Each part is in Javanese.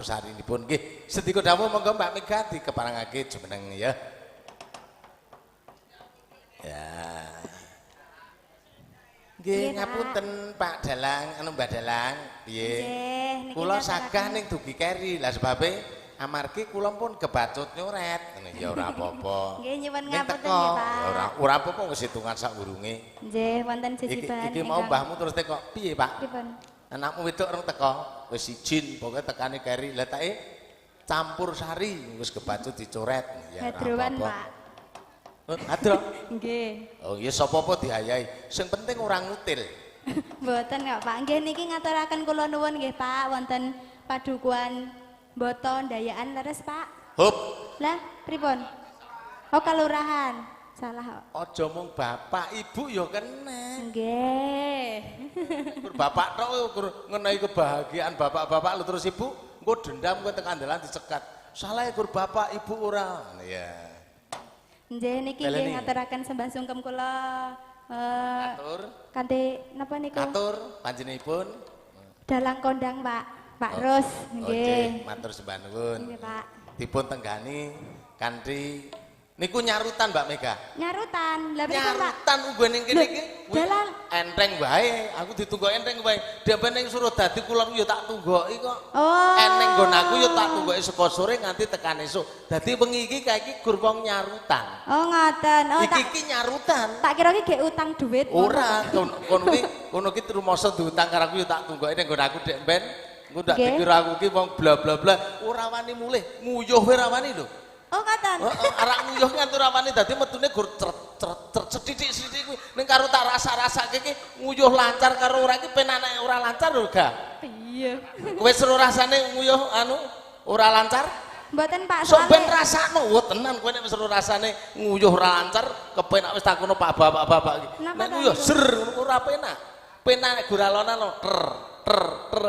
Sarinipun nggih sendika dawuh monggo Mbak Mega dikeparengake jumeneng ya. Ya. Nggih ngapunten Pak Dalang, anu Mbak Dalang, piye? Kula sagah ning dugi keri. Lah sebabe amargi kula pun kebacut nyoret. Ngene ya ora apa-apa. Nggih nyuwun ngapunten nggih Pak. Ya ora apa-apa wis hitungan sakurunge. Nggih wonten jejiban. Iki mau mbahmu terus teko piye Pak? Pripun? Anakmu wedok rong teko, wis izin pokoke tekane keri. Lah take campur sari wis kebacut dicoret. Ya ora apa-apa. Pak. Hadro. Nggih. Oh iya sapa-apa dihayahi. Sing penting ora ngutil. Mboten kok Pak. Nggih niki ngaturaken kula nuwun nggih Pak wonten padukuhan Boto Ndayaan leres Pak. Hup. Lah pripun? Oh kalurahan. Salah kok. Aja mung bapak, ibu ya kena. Nggih. Kur bapak tok kur ngenehi kebahagiaan bapak-bapak lu terus ibu engko dendam kowe tekan dalan dicekat. Salah kur bapak, ibu ora. Iya. Nggih niki nggih ngaturaken sembah sungkem kula. Katur. Kanthi napa niku? Katur panjenenganipun. Dalang kondang Pak. Pak Rus nggih. Matur sembah nuwun. Nggih Pak. Dipun tenggani kanthi niku nyarutan Mbak Mega. Nyarutan. Lah pripun Pak? Nyarutan uga ning kene iki. Dalang enteng wae, aku ditunggoki enteng wae. Dhewe ning Surodadi kulon ya tak tunggoki kok. Oh. Eneng nggon aku ya tak tunggoki saka sore nganti tekan esuk. Dadi wengi iki kae iki gur wong nyarutan. Oh ngoten. Oh iki iki nyarutan. Tak kira iki gek utang duit. Ora, kono iki kono iki rumasa diutang karo aku ya tak tunggoki ning nggon aku dek ben. Engko ndak dikira aku iki wong bla bla bla, ora wani mulih, nguyuh wae ora wani lho. Oh ngoten. Heeh, arak nguyuh nganti ora wani dadi metune gur cret cret cret sethithik-sithik kuwi. Ning karo tak rasa-rasake iki nguyuh lancar karo ora iki penake ora lancar lho ga. Iya. Kowe seru rasane nguyuh anu ora lancar? Mboten Pak. Sok ben rasakno. Wah tenan kowe nek wis seru rasane nguyuh ora lancar kepenak wis takono Pak bapak-bapak iki. Nek nguyuh ser ngono ora penak. Penak nek gur alonan ter ter ter.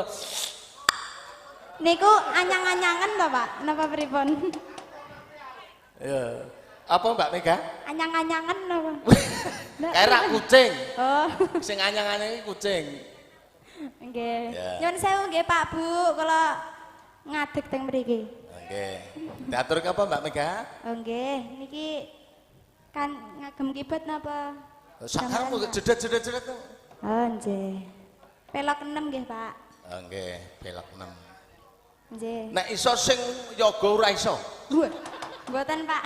Niku anyang-anyangan to Pak? Napa pripun? Ya. Apa Mbak Mega? Anyang-anyangan napa? Kae rak kucing. Oh. Sing anyang-anyang iki kucing. Nggih. Nyuwun sewu nggih Pak Bu, kula ngadeg teng mriki. Nggih. Diaturke apa Mbak Mega? Oh nggih, niki kan ngagem keyboard napa? Sakarepmu jedet-jedet-jedet. Oh nggih. Pelok 6 nggih Pak. Oh nggih, pelok 6. Nggih. Nek iso sing yoga ora iso. Mboten Pak.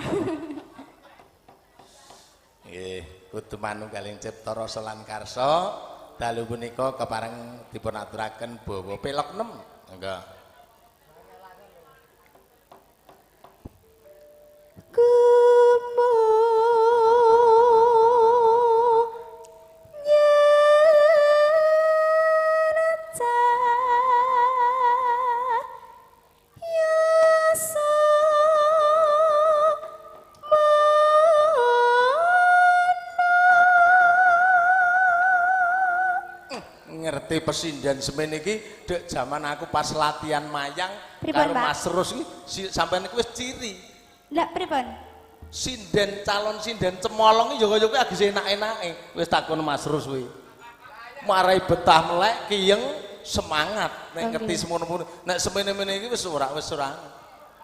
Nggih, kudu manunggaling cipta rasa lan karsa dalu punika kepareng dipun aturaken bawa pelok 6. Monggo. Ngerti pesinden semene iki dek jaman aku pas latihan mayang karo Mas Rus iki sampean iku wis ciri. Lah pripun? Sinden calon sinden cemolong iki yo kaya kuwi agis enak-enake. Wis takon Mas Rus kuwi. Marai betah melek kiyeng semangat nek ngerti semono-mono. Nek semene-mene iki wis ora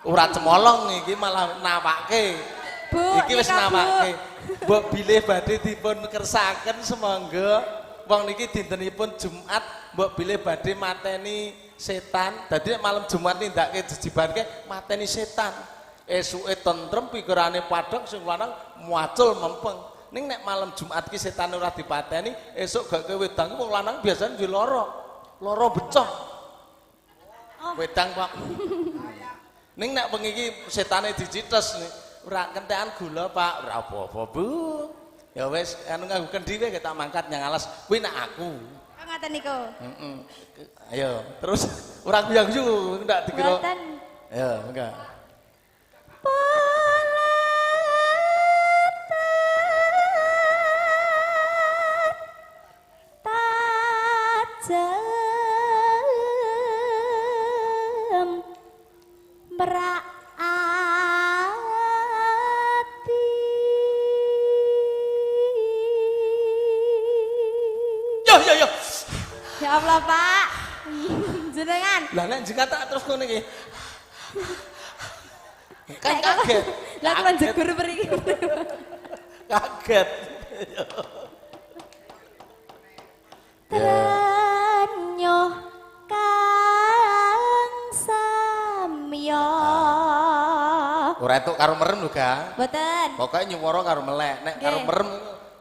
ora cemolong iki malah nawake. Bu, iki wis nawake. Mbok bilih badhe dipun kersaken semangga. Wong niki dintenipun Jumat mbok bilih badhe mateni setan. Dadi nek malam Jumat nindakake jejibanke mateni setan. Esuke tentrem pikirane padhang sing lanang muacul mempeng. Ning nek malam Jumat ki setan ora dipateni, esuk gak kowe wedang wong lanang biasane duwe lara. Lara becok. Oh. Wedang, Pak. Ning nek wengi iki setane dicites ora kentekan gula, Pak. Ora apa-apa, Bu. Ya wis anu nganggo kendi wae tak mangkat nyang alas kuwi nek aku. Oh ngoten niku. Heeh. Ayo, terus ora guyu-guyu ndak dikira. Mboten. Ya, enggak. Tajem merak ati. Yo yo yo. Ya Allah, Pak. Jenengan. Lah nek jenengan tak terus ngono iki. Kan kaget. Lah kula jegur mriki. Kaget. Trenyoh kang samya. Ora entuk karo merem lho, Ga. Mboten. Pokoke nyuwara karo melek. Nek karo merem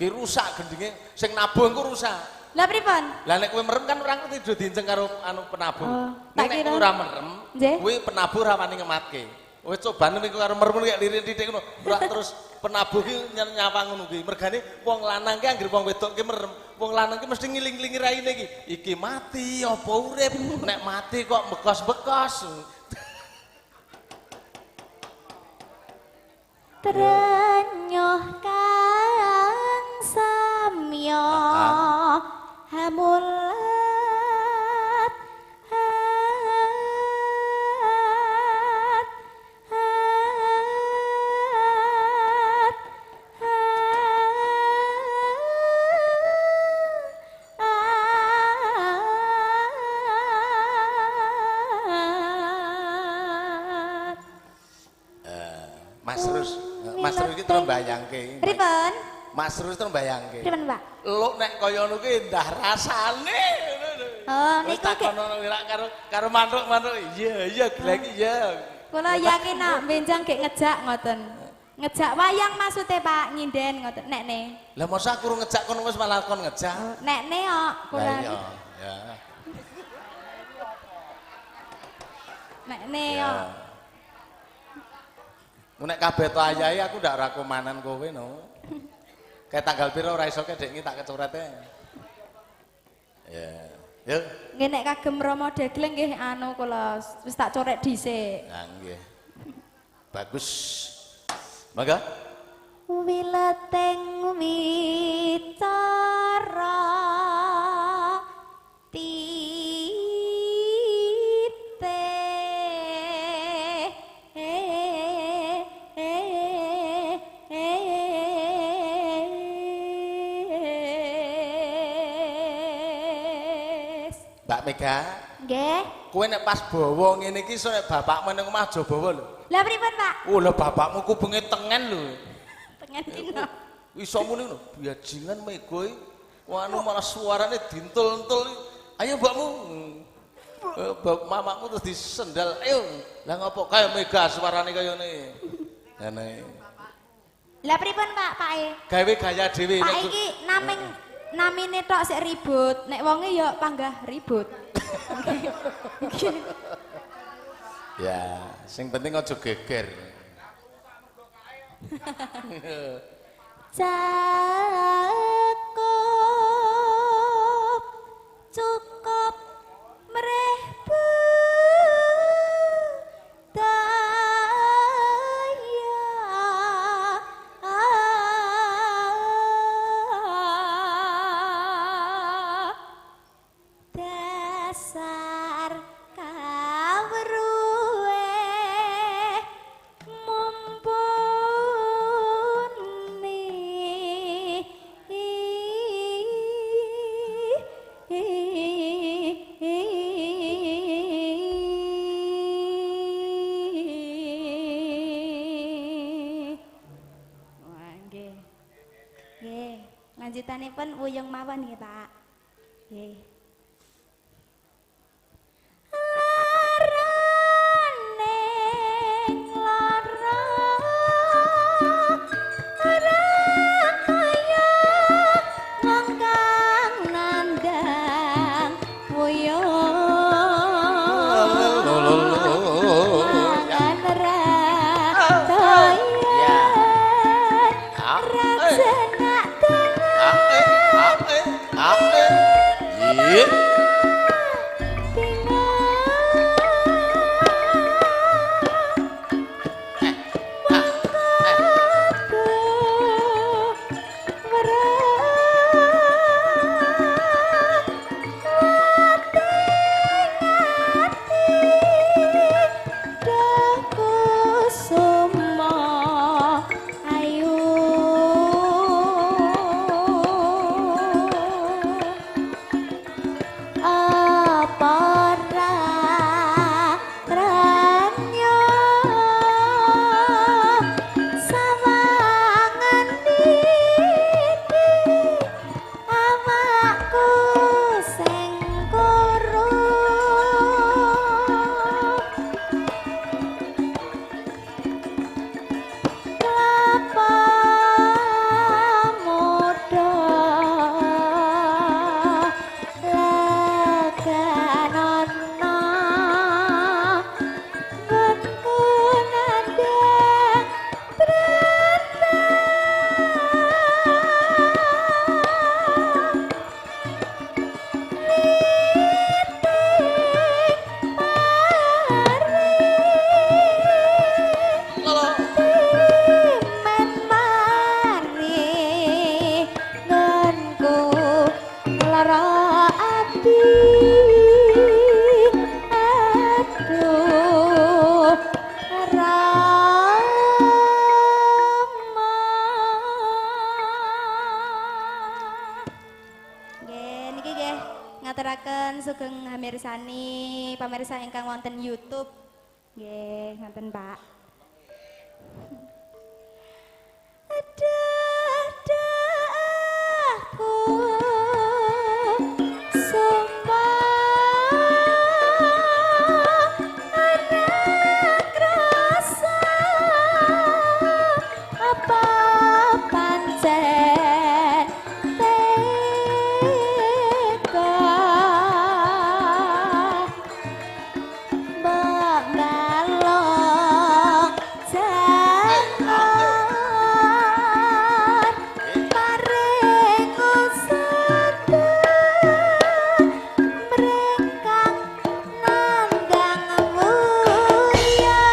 ki rusak gendinge, sing nabuh engko rusak. Lah pripun? Lah nek kowe merem kan ora ngerti do diinceng karo anu penabuh. Oh, nek kowe ora merem, kuwi penabuh ora wani ngematke. Wis cobane niku karo merem kaya lirik titik ngono. Ora terus penabuh ki nyawang ngono kuwi. Mergane wong lanang ki anggere wong wedok ki merem, wong lanang ki mesti ngiling-ngilingi raine iki. Iki mati apa urip? Nek mati kok bekos-bekos. Trenyoh kang samya hamulat hat hat hat. Mas Rus, Mas Rus iki terus mbayangke. Pripun? Mas Rus terus mbayangke. Pripun, Pak? Luk nek kaya ngono ki endah rasane. Oh, niku takono karo karo mantuk-mantuk. Iya, iya, gelek iya. Kula yakin nak benjang gek ngejak ngoten. Ngejak wayang maksude Pak, nyinden ngoten nekne. Lah mosok aku ngejak kono wis malah kon ngejak. Nekne kok kula. Lah iya, ya. Nekne kok. Nek kabeh to ayahe aku ndak ora komanan kowe no. Kayak tanggal piro ora iso kedek iki tak kecorete. Ya. Yo. Nggih nek kagem Rama Dagleng nggih anu kula wis tak corek dhisik. Nah nggih. Bagus. Mangga. Wileteng wicara tite Mbak Mega. Nggih. Kowe nek pas bawa ngene iki iso nek bapakmu ning omah aja bawa lho. Lah pripun, Pak? Oh, lah bapakmu kubenge tengen lho. Tengen dino. Iso muni lho, bajingan Mega iki. Anu malah suarane dintul-entul. Ayo mbakmu. Mamamu terus disendal. Ayo. Lah ngopo kaya Mega suarane kaya ngene. Ngene. Lah pripun, Pak, Pake? Gawe gaya dhewe. Pak iki naming namine tok sik ribut, nek wonge ya panggah ribut. Ya, sing penting aja geger. Cukup cukup mreh budaya. Dasar kawruhe mumpuni. Wah, nggih. Nggih, lanjutanipun wuyung mawon nggih, Pak. Nggih. mirsani pamirsa ingkang wonten YouTube. Nggih, ngoten Pak. Ada aku sumpah anak rasa apa pancen teka mbok balong jangan paring usada mrekang nandang mulya.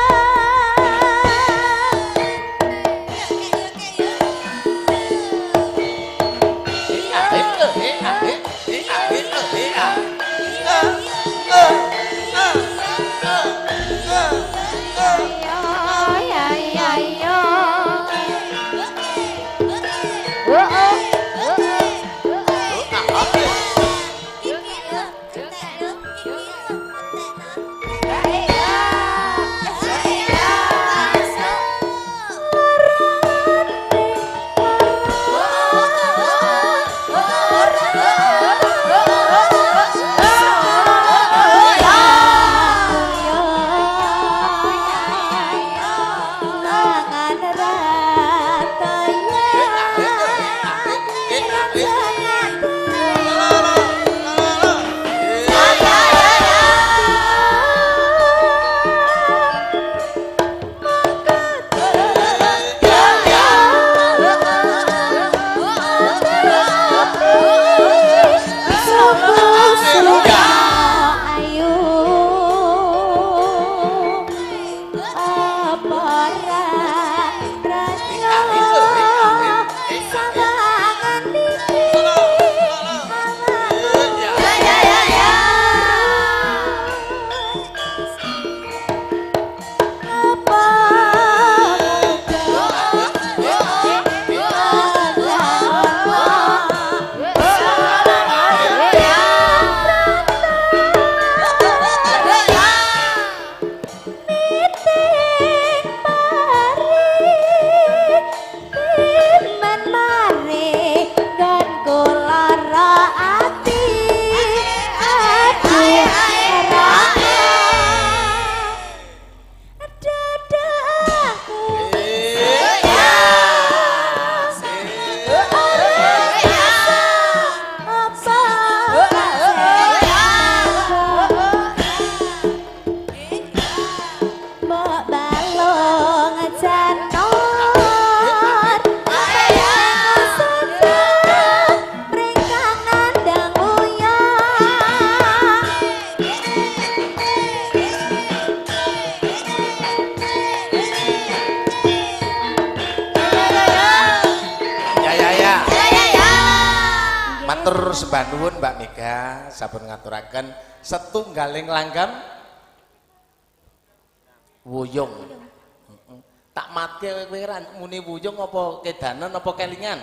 Ayu apa ra sawangan iki apa miting pari timen mari dan kula ati aduh dadaku apa mbok balung janur mrekang nandang uyah. Ya ya ya. Matur sembah nuwun Mbak Mega sampun ngaturaken setunggaling langgam wuyung. Tak matke kowe ra muni wuyung apa kedanan apa kelingan?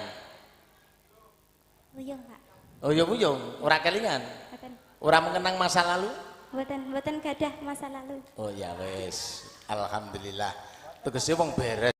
Wuyung Pak. Oh ya wuyung, ora kelingan. Mboten. Ora mengenang masa lalu? Mboten, mboten gadah masa lalu. Oh ya wis, alhamdulillah. Tegese wong beres.